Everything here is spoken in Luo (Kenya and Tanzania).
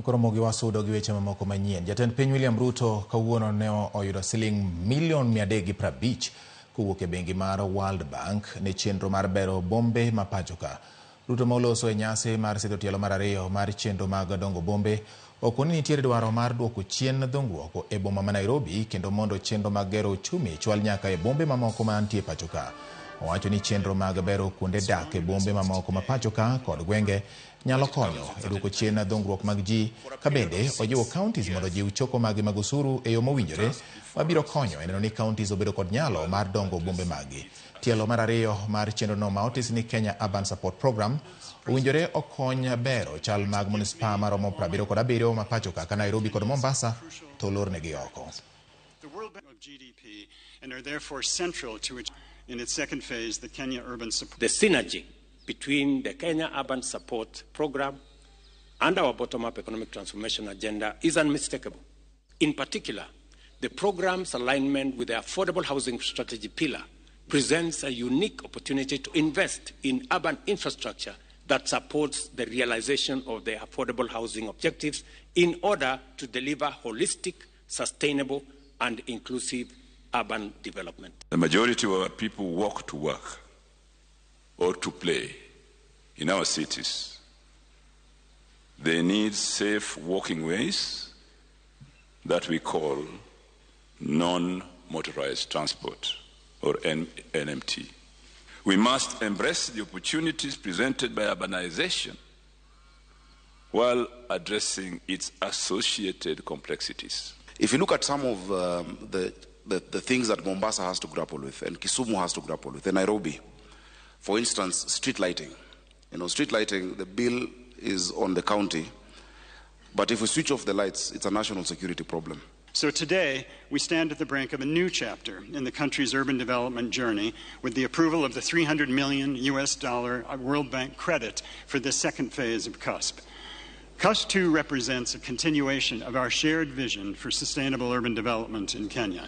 Koro mogi wasudo gi weche mamoko manyien. Jatend piny William Ruto kawuono ne oyudo siling milion 350 kowuok e bengi mar World Bank ne chenro mar bero bombe ma pacho ka. Ruto ma oloso e nyasi mar sidho tielo mar ariyo mar chenro mag dongo bombe okoni nitiere dwaro mar duoko chien dhungruok e boma ma Nairobi kendo mondo chenro mag gero uchumi chwal nyaka e bombe mamoko mantie pacho ka. Owacho ni chenro mag bero kuonde dak e bombe mamoko ma pacho ka kod gwenge nyalo konyo e duoko chien dhungruok mag ji ka bende ojiwo counties mondo ojiw choko maggi mag osuru e yo mowinjore mabiro konyo e neno ni counties obedo kod nyalo mar dongo bombe maggi. Tielo mar ariyo mar chenrono ma otis ni Kenya Urban Support Program owinjore okony bero chal mag manispaa maromo 77 ma pacho ka ka Nairobi kod Mombasa to olornegi oko. The World Bank of GDP and are therefore central to it in its second phase, the Kenya Urban Support. The synergy between the Kenya Urban Support Program and our bottom-up economic transformation agenda is unmistakable. In particular, the program's alignment with the affordable housing strategy pillar presents a unique opportunity to invest in urban infrastructure that supports the realization of the affordable housing objectives in order to deliver holistic, sustainable, and inclusive urban development. The majority of our people walk to work or to play in our cities. They need safe walking ways that we call non-motorized transport, or NMT. We must embrace the opportunities presented by urbanization while addressing its associated complexities. If you look at some of the things that Mombasa has to grapple with, and Kisumu has to grapple with, and Nairobi, for instance, street lighting. Street lighting, the bill is on the county, but if we switch off the lights, it's a national security problem. So today, we stand at the brink of a new chapter in the country's urban development journey with the approval of the $300 million US dollar World Bank credit for this second phase of CUSP. CUSP 2 represents a continuation of our shared vision for sustainable urban development in Kenya.